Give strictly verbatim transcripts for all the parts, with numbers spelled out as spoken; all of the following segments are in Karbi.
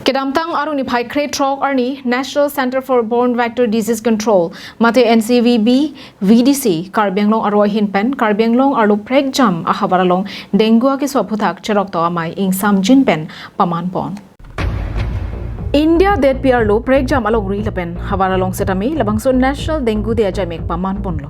Kedamtang arni niphai krethrok arni National Centre for Born Vector Disease Control mate N C V B V D C Karbi Anglong aro ahin pen Karbi Anglong arlo prekjam ahavar along dengue akeso aphuthak cheroktok amei ingsamjin pen paman pon. India detpi arlo prekjam alongri lapen havar along setame labangso National Dengue Day ajaimek paman ponlo.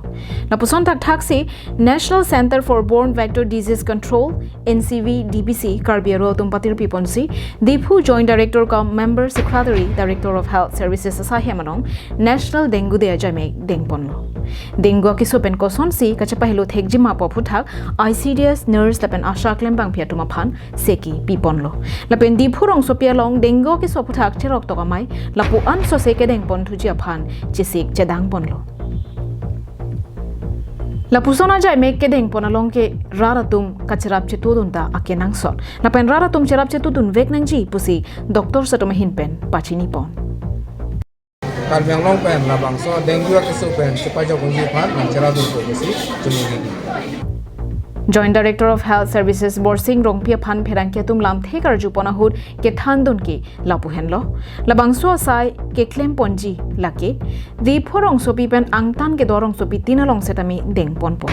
Lapuson thakthaksi National Centre for Born Vector Disease Control, N C V D B C, Karbi aro atum patirpi ponsi Diphu Joint Director cum Member Secretary, Director of Health Services asai hem along National Dengue Day ajaimek deng ponlo. Dengue akeso pen kosonsi kachepahelo thekjima pu aphuthak I C D S nurse lapen ASHA klembangpi atum aphan seki pi ponlo. Lapen Diphu rongsopi along dengue akeso aphuthak cheroktok amei lapu-an sose kedeng pon thuji aphan chesik chedang ponlo. Lapuson ajaimek kedeng pon along ke rat atum kacherap chetudun ta akenangsot. Lapen rat atum cherap chetudun vek nangji pusi doctor atum ahin pen pachini pon. Karbi Anglong pen labangso dengue akeso pen chepajok ungji aphan nangcherapdun po pusi chunili. Joint Director of Health Services Borsing Rongpi aphan pherangke atum lamthe karju pon ahut kethandun ke lapu henlo. Labangso asai keklem ponji lake Diphu rongsopi pen angtan kedo rongsopi tin along setame deng ponpo.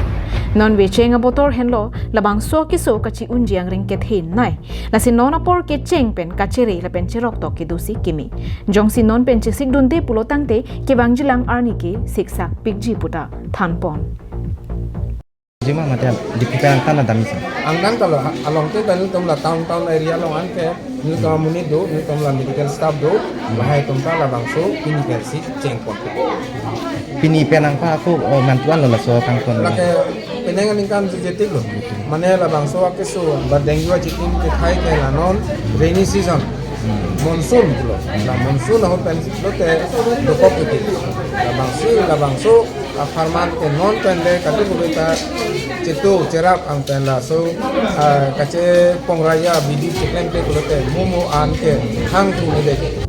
Non vecheng abotor henlo labangso akeso kachi-unji angring kethenei. Lasi non apor kecheng pen kachere lapen cheroktok kedosi kimi. Jongsi non pen chesikdunde pulo tangte kevangjilang arni ke siksak pikji puta than pon. Jima mate Diphu pen angtan adamisa. Angtan ta lo, along te ta nelitum la town, town area along anke nelitum amonit do, nelitum la medical staff do, lahai atum ta labangso pini pensi cheng pon. Pini pen angpa ako, oh, mantuan lo laso kangton. Lake penang aningkan jejetik lo. Mane labangso akeso ba dengue achitim kethai ke la non rainy season. Monsoon lo. La monsoon ahut pen lote dokok kiti. Labangso, labangso apharman ke non pen le katu kubeta chetu cherap angpen laso, ah, kachepongraya bidi cheklemte pulote mumu an ke hang tu nede.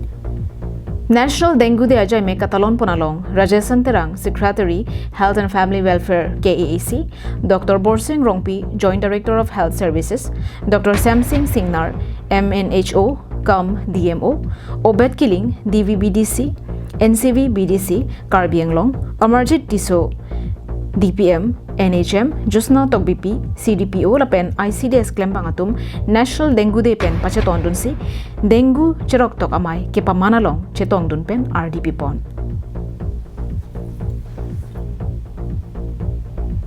National Dengue Day ajaimek katalon pon along Rajesh Terang, Secretary, Health and Family Welfare, K A A C, Doctor Borsing Rongpi, Joint Director of Health Services, Doctor Semsing Singnar, M N H O cum D M O, Obed Killing, D V B D C, N C V B D C Karbi Anglong, Amarjit Tisso, D P M, N H M, Josna Tokbipi, C D P O lapen I C D S klembang atum National Dengue Day pen pachetondunsi dengue cheroktok amei kepaman along chetongdun pen ardi pipon.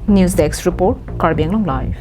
News Desk Report, Karbi Anglong Live.